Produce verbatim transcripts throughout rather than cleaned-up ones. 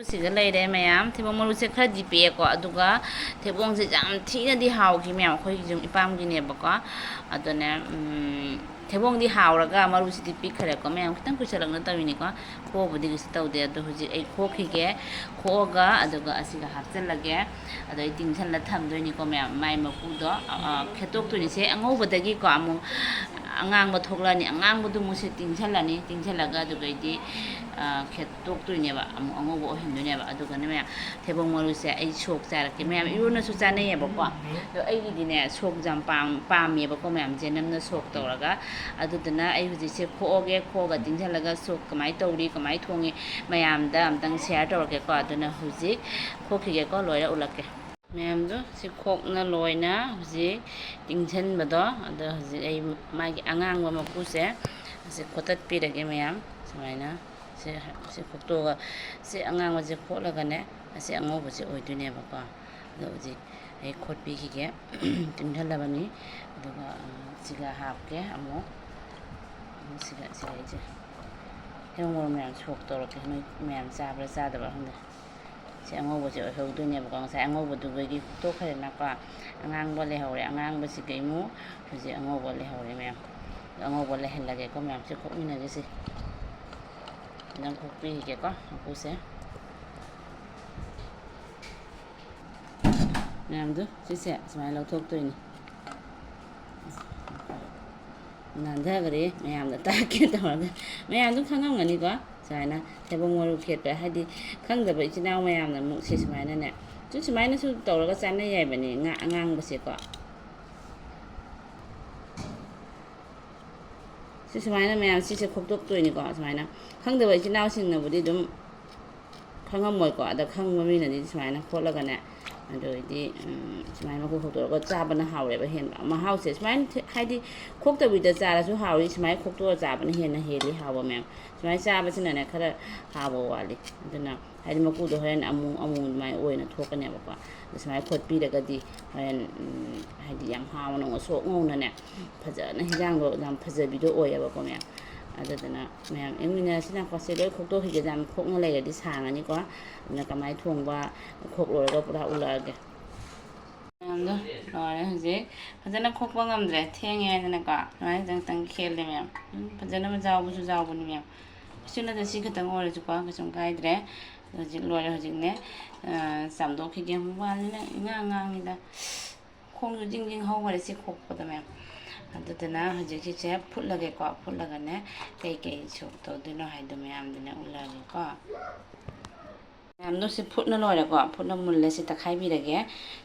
ꯁꯤꯒ ꯂꯩꯔꯦ ꯃꯌꯥꯝ꯫ ꯊꯩꯕꯣꯡ ꯃꯔꯨꯁꯦ ꯈꯔꯗꯤ ꯄꯤꯛꯑꯦꯀꯣ, ꯑꯗꯨꯒ ꯊꯩꯕꯣꯡꯁꯦ ꯌꯥꯝ ꯊꯤꯅꯗꯤ ꯍꯥꯎꯈꯤ ꯃꯌꯥꯝ꯫ ꯑꯩꯈꯣꯏꯒꯤ ꯌꯨꯝ ꯏꯄꯥꯝꯒꯤꯅꯦꯕꯀꯣ꯫ ꯑꯗꯨꯅꯦ, ꯎꯝ, ꯊꯩꯕꯣꯡꯗꯤ ꯍꯥꯎꯔꯒ ꯃꯔꯨꯁꯤꯗꯤ ꯄꯤꯛꯈ꯭ꯔꯦꯀꯣ ꯃꯌꯥꯝ꯫ ꯈꯤꯇꯪ ꯀꯨꯏꯁꯜꯂꯛꯅ ꯇꯧꯔꯤꯅꯤꯀꯣ꯫ ꯈꯣꯛꯑꯕꯨꯗꯤ ꯀꯩꯁꯨ ꯇꯧꯗꯦ꯫ ꯑꯗꯣ ꯍꯧꯖꯤꯛ ꯑꯩ ꯈꯣꯛꯈꯤꯒꯦ꯫ ꯈꯣꯛꯑꯒ ꯑꯗꯨꯒ ꯑꯁꯤꯒ ꯍꯥꯞꯆꯤꯜꯂꯒꯦ꯫ ꯑꯗꯣ ꯑꯩ ꯇꯤꯡꯁꯜꯂ ꯊꯝꯗꯣꯏꯅꯤꯀꯣ ꯃꯌꯥꯝ꯫ ꯃꯥꯏ ꯃꯀꯨꯗꯣ, ꯑ, ꯑ, ꯈꯦꯠꯇꯣꯛꯇꯣꯏꯅꯤ꯫ ꯁꯦ ꯑꯉꯧꯕꯗꯒꯤꯀꯣ ꯑꯃꯨꯛ ꯑꯉꯥꯡꯕ ꯊꯣꯛꯂꯛꯑꯅꯤ꯫ ꯑꯉꯥꯡꯕꯗꯨ ꯑꯃꯨꯛ ꯁꯦ ꯇꯤꯡꯁꯜꯂꯅꯤ꯫ ꯇꯤꯡꯁꯜꯂꯒ ꯑꯗꯨꯒꯩꯗꯤ, ꯑ, ꯈꯦꯠꯇꯣꯛꯇꯣꯏꯅꯦꯕ꯫ ꯑꯃꯨꯛ ꯑꯉꯧꯕ ꯑꯣꯏꯍꯟꯗꯣꯏꯅꯦꯕ꯫ ꯑꯗꯨꯒꯅꯦ ꯃꯌꯥꯝ, ꯊꯩꯕꯣꯡ ꯃꯔꯨꯁꯦ ꯑꯩ ꯁꯣꯛ ꯆꯥꯔꯛꯀꯦ꯫ ꯃꯌꯥꯝ ꯏꯔꯣꯟꯅꯁꯨ ꯆꯥꯅꯩꯌꯦꯕꯀꯣ꯫ ꯑꯗꯣ ꯑꯩꯒꯤꯗꯤꯅꯦ ꯁꯣꯛꯁꯦ ꯌꯥꯝ ꯄꯥꯝ-, ꯄꯥꯝꯃꯦꯕꯀꯣ ꯃꯌꯥꯝ, ꯖꯦꯅꯝꯅ ꯁꯣꯛ ꯇꯧꯔꯒ꯫ ꯑꯗꯨꯗꯨꯅ ꯑꯩ ꯍꯧꯖꯤꯛꯁꯦ ꯈꯣꯛꯑꯒꯦ꯫ ꯈꯣꯛꯑꯒ ꯇꯤꯡꯁꯜꯂꯒ ꯁꯣꯛ ꯀꯃꯥꯏꯅ ꯇꯧꯔꯤ, ꯀꯃꯥꯏꯅ ꯊꯣꯡꯉꯤ ꯃꯌꯥꯝꯗ ꯑꯝꯇꯪ share ꯇꯧꯔꯛꯀꯦꯀꯣ꯫ ꯑꯗꯨꯅ ꯍꯧꯖꯤꯛ ꯈꯣꯛꯈꯤꯒꯦꯀꯣ, ꯂꯣꯏꯔ ꯎꯠꯂꯛꯀꯦ꯫ ꯃꯌꯥꯝꯗꯣ ꯁꯤ ꯈꯣꯛꯅ ꯂꯣꯏꯅ ꯍꯧꯖꯤꯛ ꯇꯤꯡꯁꯟꯕꯗꯣ, ꯑꯗꯣ ꯍꯧꯖꯤꯛ ꯑꯩ ꯃꯥꯒꯤ ꯑꯉꯥꯡꯕ ꯃꯀꯨꯁꯦ ꯑꯁꯤ ꯈꯣꯠꯇꯠꯄꯤꯔꯒꯦ ꯃꯌꯥꯝ꯫ ꯁꯨꯃꯥꯏꯅ ꯁꯤ, ꯁꯤ ꯈꯣꯛꯇꯣꯛꯑꯒ, ꯁꯤ ꯑꯉꯥꯡꯕꯁꯦ ꯈꯣꯠꯂꯒꯅꯦ, ꯑꯁꯤ ꯑꯉꯧꯕꯁꯦ ꯑꯣꯏꯗꯣꯏꯅꯦꯕꯀꯣ꯫ ꯑꯗꯣ ꯍꯧꯖꯤꯛ ꯑꯩ ꯈꯣꯠꯄꯤꯈꯤꯒꯦ꯫ ꯇꯤꯡꯁꯜꯂꯕꯅꯤ꯫ ꯑꯗꯨꯒ, ꯑ, ꯁꯤꯒ ꯍꯥꯞꯀꯦ ꯑꯃꯨꯛ꯫ ꯁꯤꯒ, ꯁꯤꯒ ꯑꯩꯁꯦ ꯍꯩꯕꯣꯡ ꯃꯔꯨ ꯃꯌꯥꯝ ꯁꯣꯛ ꯇꯧꯔꯛꯀꯦ꯫ ꯅꯣꯏ ꯃꯌꯥꯝ ꯆꯥꯕ꯭ꯔꯥ ꯆꯥꯗꯕ꯭ꯔꯥ ꯈꯪꯗꯦ꯫ ꯁꯤ ꯑꯉꯧꯕꯁꯦ ꯑꯣꯏꯍꯧꯗꯣꯏꯅꯦꯕꯀꯣ꯫ ꯉꯁꯥꯏ ꯑꯉꯧꯕꯗꯨꯗꯒꯤ ꯈꯣꯛꯇꯣꯛꯈ꯭ꯔꯦꯗꯅꯀꯣ꯫ ꯑꯉꯥꯡꯕ ꯂꯩꯍꯧꯔꯦ꯫ ꯑꯉꯥꯡꯕꯁꯤꯒꯩꯃꯨꯛ ꯍꯧꯖꯤꯛ ꯑꯉꯧꯕ ꯂꯩꯍꯧꯔꯦ ꯃꯌꯥꯝ꯫ ꯑꯉꯧꯕ ꯂꯩꯍꯜꯂꯒꯦꯀꯣ ꯃꯌꯥꯝ꯫ ꯁꯤ ꯈꯣꯛꯃꯤꯟꯅꯈꯤꯁꯦ꯫ ꯈꯤꯇꯪ ꯈꯣꯛꯄꯤꯈꯤꯒꯦꯀꯣ ꯃꯀꯨꯁꯦ꯫ ꯃꯌꯥꯝꯗꯣ ꯁꯤꯁꯦ ꯁꯨꯃꯥꯏꯅ ꯂꯧꯊꯣꯛꯇꯣꯏꯅꯤ꯫ ꯅꯥꯟꯊꯈ꯭ꯔꯦ ꯃꯌꯥꯝꯗ ꯇꯥꯛꯀꯦ ꯇꯧꯔꯒ꯫ ꯃꯌꯥꯝ ꯑꯗꯨꯝ ꯈꯪꯉꯝꯒꯅꯤꯀꯣ꯫ ꯁꯨꯃꯥꯏꯅ ꯊꯩꯕꯣꯡ ꯃꯔꯨ ꯈꯦꯠꯄ, ꯍꯥꯏꯗꯤ ꯈꯪꯗꯕ ꯏꯆꯤꯟ ꯏꯅꯥꯎ ꯃꯌꯥꯝꯅ ꯑꯃꯨꯛ ꯁꯤ ꯁꯨꯃꯥꯏꯅꯅꯦ, ꯁꯨ ꯁꯨꯃꯥꯏꯅꯁꯨ ꯇꯧꯔꯒ ꯆꯥꯅ ꯌꯥꯏꯕꯅꯤ, ꯉꯥ ꯑꯉꯥꯡꯕꯁꯦꯀꯣ꯫ ꯁꯤ ꯁꯨꯃꯥꯏꯅ ꯃꯌꯥꯝ ꯁꯤꯁꯦ ꯈꯣꯛꯇꯣꯛꯇꯣꯏꯅꯤꯀꯣ꯫ ꯁꯨꯃꯥꯏꯅ ꯈꯪꯗꯕ ꯏꯆꯤꯟ ꯏꯅꯥꯎꯁꯤꯡꯅꯕꯨꯗꯤ ꯑꯗꯨꯝ ꯈꯪꯉꯝꯃꯣꯏꯀꯣ꯫ ꯑꯗ ꯈꯪꯕ ꯃꯤꯅꯗꯤ ꯁꯨꯃꯥꯏꯅ ꯈꯣꯠꯂꯒꯅꯦ, ꯑꯗꯨ ꯑꯣꯏꯗꯤ, ꯎꯝ, ꯁꯨꯃꯥꯏꯅ ꯃꯀꯨ ꯈꯣꯛꯇꯣꯛꯑꯒ ꯆꯥꯕꯅ ꯍꯥꯎꯋꯦꯕ ꯍꯦꯟꯕ꯫ ꯃꯍꯥꯎꯁꯦ ꯁꯨꯃꯥꯏꯅ ꯊꯤ-, ꯍꯥꯏꯗꯤ ꯈꯣꯛꯇꯕꯤꯗ ꯆꯥꯔꯁꯨ ꯍꯥꯎꯏ, ꯁꯨꯃꯥꯏꯅ ꯈꯣꯛꯇꯣꯛꯑ ꯆꯥꯕꯅ ꯍꯦꯟꯅ ꯍꯦꯜꯂꯤ ꯍꯥꯎꯕ ꯃꯌꯥꯝ꯫ ꯁꯨꯃꯥꯏꯅ ꯆꯥꯕꯁꯤꯅꯅꯦ ꯈꯔ ꯍꯥꯎꯕ ꯋꯥꯠꯂꯤ꯫ ꯑꯗꯨꯅ ꯍꯥꯏꯗꯤ ꯃꯀꯨꯗꯣ ꯍꯣꯔꯦꯟ ꯑꯃꯨ ꯑꯃꯨ ꯑꯗꯨꯃꯥꯏꯅ ꯑꯣꯏꯅ ꯊꯣꯛꯀꯅꯦꯕꯀꯣ꯫ ꯑꯗ ꯁꯨꯃꯥꯏꯅ ꯈꯣꯠꯄꯤꯔꯒꯗꯤ ꯍꯣꯔꯦꯟ, ꯎꯝ, ꯍꯥꯏꯗꯤ ꯌꯥꯝ ꯍꯥꯎꯅ ꯉꯧꯁꯣꯛ ꯉꯧꯅꯅꯦ, ꯐꯖꯅ ꯍꯤꯟꯖꯥꯡꯗꯣ ꯌꯥꯝ ꯐꯖꯕꯤꯗꯣ ꯑꯣꯏꯌꯦꯕꯀꯣ ꯃꯌꯥꯝ꯫ ꯑꯗꯨꯗꯨꯅ ꯃꯌꯥꯝ ꯏꯃꯨꯡ ꯃꯤꯅꯁꯤꯅꯀꯣ ꯁꯤ ꯂꯣꯏ ꯈꯣꯛꯇꯣꯛꯈꯤꯒꯦ, ꯌꯥꯝ ꯈꯣꯛꯅ ꯂꯩꯔꯗꯤ ꯁꯥꯡꯉꯅꯤꯀꯣ꯫ ꯑꯗꯨꯅ ꯀꯃꯥꯏꯅ ꯊꯣꯡꯕ ꯈꯣꯛ ꯂꯣꯏꯔꯒ ꯄꯨꯔꯥ ꯎꯠꯂꯛꯑꯒꯦ꯫ ꯃꯌꯥꯝꯗꯣ ꯂꯣꯏꯔꯦ ꯍꯧꯖꯤꯛ꯫ ꯐꯖꯅ ꯈꯣꯛꯄ ꯉꯝꯗ꯭ꯔꯦ, ꯊꯦꯡꯉꯦ ꯍꯥꯏꯗꯅꯀꯣ꯫ ꯑꯗꯨꯃꯥꯏꯅ ꯈꯤꯇꯪ ꯈꯤꯇꯪ ꯈꯦꯠꯂꯦ ꯃꯌꯥꯝ꯫ ꯎꯝ, ꯐꯖꯅ ꯌꯥꯎꯕꯁꯨ ꯌꯥꯎꯕꯅꯤ ꯃꯌꯥꯝ꯫ ꯁꯤꯅꯗ ꯁꯤ ꯈꯛꯇꯪ ꯑꯣꯏꯔꯁꯨꯀꯣ ꯀꯩꯁꯨꯝ ꯀꯥꯏꯗ꯭ꯔꯦ꯫ ꯍꯧꯖꯤꯛ ꯂꯣꯏꯔꯦ꯫ ꯍꯧꯖꯤꯛꯅꯦ, ꯑ, ꯆꯥꯝꯊꯣꯛꯈꯤꯒꯦ꯫ ꯃꯨꯛꯕꯥꯡꯁꯤꯅ ꯏꯉꯥꯡ ꯉꯥꯡꯉꯤꯗ꯫ ꯈꯣꯡꯁꯨ ꯖꯤꯡ ꯖꯤꯡ ꯍꯧꯈꯔꯦ ꯁꯤ ꯈꯣꯛꯄꯗ ꯃꯌꯥꯝ꯫ ꯑꯗꯨꯗꯨꯅ ꯍꯧꯖꯤꯛꯀꯤꯁꯦ ꯐꯨꯠꯂꯒꯦꯀꯣ꯫ ꯐꯨꯠꯂꯒꯅꯦ ꯀꯩꯀꯩ ꯁꯣꯛ ꯇꯧꯗꯣꯏꯅꯣ ꯍꯥꯏꯗꯣ ꯃꯌꯥꯝꯗꯨꯅꯦ ꯎꯠꯂꯛꯑꯒꯦꯀꯣ꯫ ꯃꯌꯥꯝꯗꯣ ꯁꯤ ꯐꯨꯠꯅ ꯂꯣꯏꯔꯦꯀꯣ꯫ ꯐꯨꯠꯅ ꯃꯨꯜꯂꯦ꯫ ꯁꯤ ꯇꯛꯈꯥꯏꯕꯤꯔꯒꯦ꯫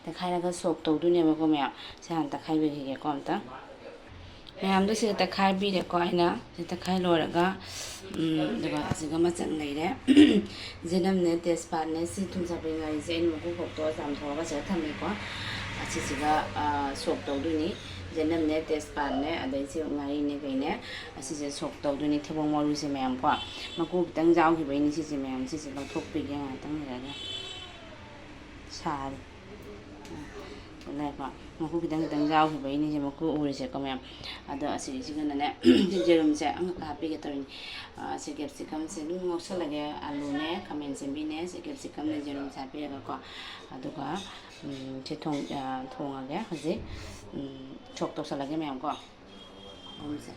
ꯇꯛꯈꯥꯏꯔꯒ ꯁꯣꯛ ꯇꯧꯗꯣꯏꯅꯦꯕꯀꯣ ꯃꯌꯥꯝ꯫ ꯁꯤ ꯍꯥꯟꯅ ꯇꯛꯈꯥꯏꯕꯤꯔꯒꯦꯀꯣ ꯑꯝꯇ꯫ ꯃꯌꯥꯝꯗꯣ ꯁꯤꯗ ꯇꯛꯈꯥꯏꯕꯤꯔꯦꯀꯣ ꯑꯩꯅ꯫ ꯁꯤ ꯇꯛꯈꯥꯏ ꯂꯣꯏꯔꯒ, ꯎꯝ, ꯑꯗꯨꯒ ꯑꯁꯤꯒ ꯃꯆꯪ ꯂꯩꯔꯦ꯫ ꯖꯦꯅꯝꯅꯦ, ꯇꯦꯖꯄꯥꯠꯅꯦ, ꯁꯤ ꯊꯨꯝꯖꯥꯛꯄꯤ ꯉꯥꯔꯤꯁꯦ ꯑꯩꯅ ꯃꯀꯨ ꯈꯣꯛꯇꯣꯛꯑ ꯆꯥꯝꯊꯣꯛꯑꯒ ꯁꯤꯗ ꯊꯝꯃꯦꯀꯣ꯫ ꯑꯁꯤꯁꯤꯒ, ꯑ, ꯁꯣꯛ ꯇꯧꯗꯣꯏꯅꯤ꯫ ꯖꯦꯅꯝꯅꯦ, ꯇꯦꯖꯄꯥꯠꯅꯦ, ꯑꯗꯩ ꯁꯤ ꯉꯥꯔꯤꯅꯦ ꯀꯩꯅꯦ꯫ ꯑꯁꯤꯁꯦ ꯁꯣꯛ ꯇꯧꯗꯣꯏꯅꯤ, ꯊꯩꯕꯣꯡ ꯃꯔꯨꯁꯦ ꯃꯌꯥꯝꯀꯣ꯫ ꯃꯀꯨ ꯈꯤꯇꯪ ꯌꯥꯎꯈꯤꯕꯩꯅꯤ ꯁꯤꯁꯦ ꯃꯌꯥꯝ꯫ ꯁꯤꯁꯦ ꯂꯧꯊꯣꯛꯄꯤꯒꯦ ꯉꯥꯏꯍꯥꯛꯇꯪ ꯂꯩꯔꯒ꯫ ꯁꯥꯔꯤ꯫ ꯂꯩꯀꯣ꯫ ꯃꯀꯨ ꯈꯤꯇꯪ ꯈꯤꯇꯪ ꯌꯥꯎꯈꯤꯕꯩꯅꯤꯁꯦ ꯃꯀꯨ ꯎꯔꯤꯁꯦꯀꯣ ꯃꯌꯥꯝ꯫ ꯑꯗꯣ ꯑꯁꯤꯒꯤꯁꯤꯒꯅꯅꯦ ꯌꯦꯔꯨꯝꯁꯦ ꯑꯃꯈꯛ ꯍꯥꯞꯄꯤꯒꯦ ꯇꯧꯔꯤꯅꯤ꯫ ꯑ, ꯁꯤ ꯀꯦꯞꯁꯤꯀꯝꯁꯦ ꯑꯗꯨꯝ ꯉꯧꯁꯜꯂꯒꯦ꯫ ꯑꯂꯨꯅꯦ, ꯈꯥꯃꯦꯟ ꯑꯁꯤꯟꯕꯤꯅꯦ, ꯁꯤ ꯀꯦꯞꯁꯤꯀꯝꯅꯦ, ꯌꯦꯔꯨꯝꯁꯦ ꯍꯥꯞꯄꯤꯔꯒꯀꯣ꯫ ꯑꯗꯨꯒ, ꯎꯝ, ꯁꯤ ꯊꯣꯡ-, ꯑ, ꯊꯣꯡꯉꯒꯦ ꯍꯧꯖꯤꯛ꯫ ꯎꯝ, ꯁꯣꯛ ꯇꯧꯁꯜꯂꯒꯦ ꯃꯌꯥꯝꯀꯣ꯫ ꯊꯩꯕꯣꯡꯁꯦ꯫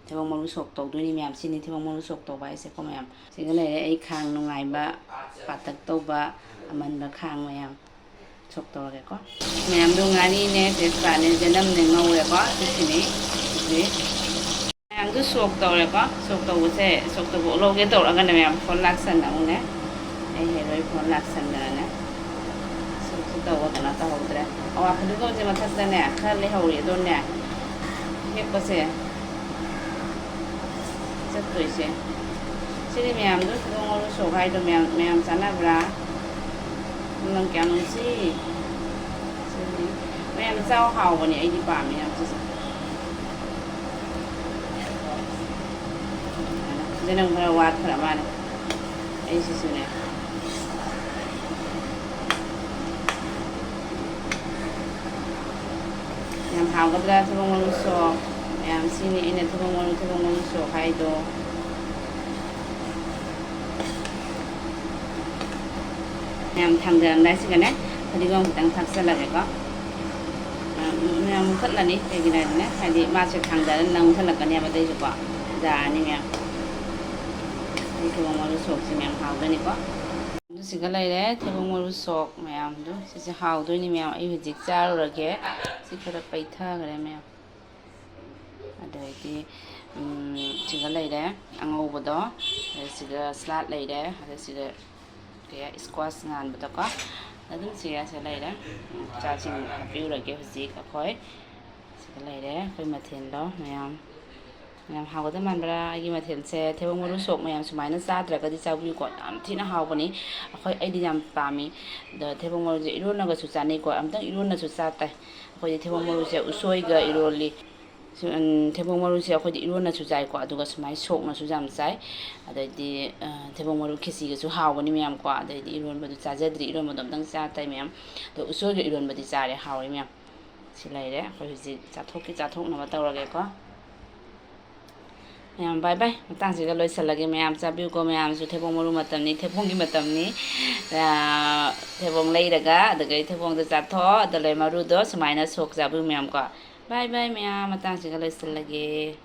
ꯊꯩꯕꯣꯡ ꯃꯔꯨ ꯁꯣꯛ ꯇꯧꯗꯣꯏꯅꯤ ꯃꯌꯥꯝ꯫ ꯁꯤꯅꯤ ꯊꯩꯕꯣꯡ ꯃꯔꯨ ꯁꯣꯛ ꯇꯧꯕ ꯍꯥꯏꯁꯦꯀꯣ ꯃꯌꯥꯝ꯫ ꯁꯤꯒ ꯂꯩꯔꯦ ꯑꯩ ꯈꯥꯡ ꯅꯨꯡꯉꯥꯏꯕ, ꯄꯥꯇꯛ ꯇꯧꯕ, ꯑꯃꯟꯕ ꯈꯥꯡ ꯃꯌꯥꯝ꯫ ꯁꯣꯛ ꯇꯧꯔꯒꯦꯀꯣ꯫ ꯃꯌꯥꯝꯗꯣ ꯉꯥꯔꯤꯅꯦ, ꯇꯦꯖꯄꯥꯠꯅꯦ, ꯖꯅꯝꯅꯦ ꯉꯧꯔꯦꯀꯣ꯫ ꯁꯤꯁꯤꯅꯤ꯫ ꯁꯤꯁꯤ꯫ ꯃꯌꯥꯝꯗꯣ ꯁꯣꯛ ꯇꯧꯔꯦꯀꯣ꯫ ꯁꯣꯛ ꯇꯧꯕꯁꯦ, ꯁꯣꯛ ꯇꯧꯕ ꯂꯧꯒꯦ ꯇꯧꯔꯒꯅꯦ ꯃꯌꯥꯝ ꯐꯣꯟ ꯂꯥꯛꯁꯟꯅ ꯑꯃꯨꯛꯅꯦ꯫ ꯑꯩ ꯍꯦꯔꯣꯏ ꯐꯣꯟ ꯂꯥꯛꯁꯟꯗꯅꯅꯦ꯫ ꯁꯣꯛꯁꯨ ꯇꯧꯕ ꯀꯩꯅꯣ ꯇꯧꯍꯧꯗ꯭ꯔꯦ꯫ ꯑꯋꯥ ꯐꯗꯤꯒꯣꯝꯁꯦ ꯃꯊꯛꯇꯅꯦ ꯈꯔ ꯂꯩꯍꯧꯔꯤ꯫ ꯑꯗꯣꯅꯦ ꯍꯦꯛꯄꯁꯦ ꯆꯠꯇꯣꯏꯁꯦ꯫ ꯁꯤꯗꯤ ꯃꯌꯥꯝꯗꯣ ꯊꯩꯕꯣꯡ ꯃꯔꯨ ꯁꯣꯛ ꯍꯥꯏꯗꯣ ꯃꯌꯥꯝ, ꯃꯌꯥꯝ ꯆꯥꯅꯕ꯭ꯔꯥ? ꯅꯪ ꯀꯌꯥ ꯅꯨꯡꯁꯤ꯫ ꯁꯤꯗꯤ ꯃꯌꯥꯝ ꯆꯥꯎ, ꯍꯥꯎꯕꯅꯦ꯫ ꯑꯩꯗꯤ ꯄꯥꯝꯃꯦ ꯌꯥꯝ ꯁꯤꯁꯦ꯫ ꯁꯤꯗ ꯅꯪ ꯈꯔ ꯋꯥꯠꯈ꯭ꯔ ꯃꯥꯜꯂꯦ꯫ ꯑꯩꯁꯤꯁꯨꯅꯦ꯫ ꯌꯥꯝ ꯍꯥꯎꯒꯗ꯭ꯔꯥ ꯊꯩꯕꯣꯡ ꯃꯔꯨ ꯁꯣꯛ? ꯃꯌꯥꯝ, ꯁꯤꯅꯤ ꯑꯩꯅ ꯊꯩꯕꯣꯡ ꯃꯔꯨ, ꯊꯩꯕꯣꯡ ꯃꯔꯨ ꯁꯣꯛ ꯍꯥꯏꯗꯣ꯫ ꯃꯌꯥꯝ, ꯊꯥꯡꯗꯔꯝꯗꯥꯏꯁꯤꯒꯅꯦ, ꯐꯗꯤꯒꯣꯝ ꯈꯤꯇꯪ ꯊꯥꯛꯆꯜꯂꯒꯦꯀꯣ꯫ ꯃꯌꯥꯝ, ꯃꯌꯥꯝ ꯃꯨꯊꯠꯂꯅꯤ, ꯀꯩꯒꯤꯅꯣ ꯍꯥꯏꯗꯤꯅꯦ, ꯍꯥꯏꯗꯤ ꯃꯥꯁꯦ ꯊꯥꯡꯗꯔ ꯅꯪ ꯃꯨꯊꯠꯂꯛꯀꯅꯦꯕ, ꯑꯗꯩꯁꯨꯀꯣ ꯌꯥꯔꯅꯤ ꯃꯌꯥꯝ꯫ ꯑꯩ ꯊꯩꯕꯣꯡ ꯃꯔꯨ ꯁꯣꯛꯁꯦ ꯃꯌꯥꯝ ꯍꯥꯎꯗꯣꯏꯅꯤꯀꯣ꯫ ꯑꯗꯨ ꯁꯤꯒ ꯂꯩꯔꯦ, ꯊꯩꯕꯣꯡ ꯃꯔꯨ ꯁꯣꯛ ꯃꯌꯥꯝꯗꯨ꯫ ꯁꯤꯁꯦ ꯍꯥꯎꯗꯣꯏꯅꯤ ꯃꯌꯥꯝ꯫ ꯑꯩ ꯍꯧꯖꯤꯛ ꯆꯥꯔꯨꯔꯒꯦ꯫ ꯁꯤ ꯈꯔ ꯄꯩꯊꯈ꯭ꯔꯦ ꯃꯌꯥꯝ꯫ ꯑꯗꯩꯗꯤ, ꯎꯝ, ꯁꯤꯒ ꯂꯩꯔꯦ ꯑꯉꯧꯕꯗꯣ, ꯑꯗꯩ ꯁꯤꯒ ꯁꯂꯥꯗ ꯂꯩꯔꯦ, ꯑꯗꯩ ꯁꯤꯒ ꯀꯩ ꯍꯥꯏ, ꯁ꯭ꯀ꯭ꯋꯥꯁ ꯉꯥꯟꯕꯗꯣꯀꯣ꯫ ꯑꯗꯨꯝ ꯁꯤꯒ ꯁꯤ ꯂꯩꯔꯦ꯫ ꯎꯝ, ꯆꯥꯁꯤꯡ ꯍꯥꯞꯄꯤꯔꯨꯔꯒꯦ ꯍꯧꯖꯤꯛ ꯑꯩꯈꯣꯏ꯫ ꯁꯤꯒ ꯂꯩꯔꯦ ꯑꯩꯈꯣꯏ ꯃꯊꯦꯜꯗꯣ ꯃꯌꯥꯝ꯫ ꯌꯥꯝ ꯍꯥꯎꯒꯗꯕ ꯃꯥꯟꯕ꯭ꯔꯥ? ꯑꯩꯒꯤ ꯃꯊꯦꯜꯁꯦ ꯊꯩꯕꯣꯡ ꯃꯔꯨ ꯁꯣꯛ ꯃꯌꯥꯝ ꯁꯨꯃꯥꯏꯅ ꯆꯥꯗ꯭ꯔꯒꯗꯤ ꯆꯥꯕꯤꯌꯨꯀꯣ, ꯌꯥꯝ ꯊꯤꯅ ꯍꯥꯎꯕꯅꯤ꯫ ꯑꯩꯈꯣꯏ, ꯑꯩꯗꯤ ꯌꯥꯝ ꯄꯥꯝꯃꯤ꯫ ꯑꯗꯣ ꯊꯩꯕꯣꯡ ꯃꯔꯨꯁꯦ ꯏꯔꯣꯟꯂꯒꯁꯨ ꯆꯥꯅꯩꯀꯣ, ꯑꯝꯇꯪ ꯏꯔꯣꯟꯂꯁꯨ ꯆꯥ ꯇꯥꯏ꯫ ꯑꯩꯈꯣꯏꯗꯤ ꯊꯩꯕꯣꯡ ꯃꯔꯨꯁꯦ ꯎꯁꯣꯏꯒ ꯏꯔꯣꯜꯂꯤ꯫ ꯁꯨ-, ꯎꯝ, ꯊꯩꯕꯣꯡ ꯃꯔꯨꯁꯦ ꯑꯩꯈꯣꯏꯗꯤ ꯏꯔꯣꯟꯂꯁꯨ ꯆꯥꯏꯀꯣ, ꯑꯗꯨꯒ ꯁꯨꯃꯥꯏꯅ ꯁꯣꯛꯅꯁꯨ ꯌꯥꯝ ꯆꯥꯏ꯫ ꯑꯗꯩꯗꯤ, ꯑ, ꯊꯩꯕꯣꯡ ꯃꯔꯨ ꯈꯦꯆꯤꯒꯁꯨ ꯍꯥꯎꯕꯅꯤ ꯃꯌꯥꯝꯀꯣ꯫ ꯑꯗꯩꯗꯤ ꯏꯔꯣꯟꯕꯗꯨ ꯆꯥꯖꯗ꯭ꯔꯤ, ꯏꯔꯣꯟꯕꯗꯣ ꯑꯝꯇꯪ ꯆꯥ ꯇꯥꯏ ꯃꯌꯥꯝ꯫ ꯑꯗꯣ ꯎꯁꯣꯏꯒ ꯏꯔꯣꯟꯕꯗꯤ ꯆꯥꯔꯦ, ꯍꯥꯎꯋꯦ ꯃꯌꯥꯝ꯫ ꯁꯤ ꯂꯩꯔꯦ꯫ ꯑꯩꯈꯣꯏ ꯍꯧꯖꯤꯛ ꯆꯥꯊꯣꯛꯀꯤ ꯆꯥꯊꯣꯛꯅꯕ ꯇꯧꯔꯒꯦꯀꯣ꯫ ꯃꯌꯥꯝ, bye bye꯫ ꯃꯇꯥꯡꯁꯤꯒ ꯂꯣꯏꯁꯤꯜꯂꯒꯦ꯫ ꯃꯌꯥꯝ ꯆꯥꯕꯤꯌꯨꯀꯣ꯫ ꯃꯌꯥꯝꯁꯨ ꯊꯩꯕꯣꯡ ꯃꯔꯨ ꯃꯇꯝꯅꯤ, ꯊꯩꯕꯣꯡꯒꯤ ꯃꯇꯝꯅꯤ꯫ ꯑꯥ, ꯊꯩꯕꯣꯡ ꯂꯩꯔꯒ, ꯑꯗꯨꯗꯒꯤ ꯊꯩꯕꯣꯡꯗꯣ ꯆꯥꯊꯣꯛꯑꯣ, ꯑꯗꯨꯗ ꯂꯩ ꯃꯔꯨꯗꯣ ꯁꯨꯃꯥꯏꯅ ꯁꯣꯛ ꯆꯥꯕꯤꯌꯨ ꯃꯌꯥꯝꯀꯣ꯫ Bye bye ꯃꯌꯥꯝ, ꯃꯇꯥꯡꯁꯤꯒ ꯂꯣꯏꯁꯤꯜꯂꯒꯦ꯫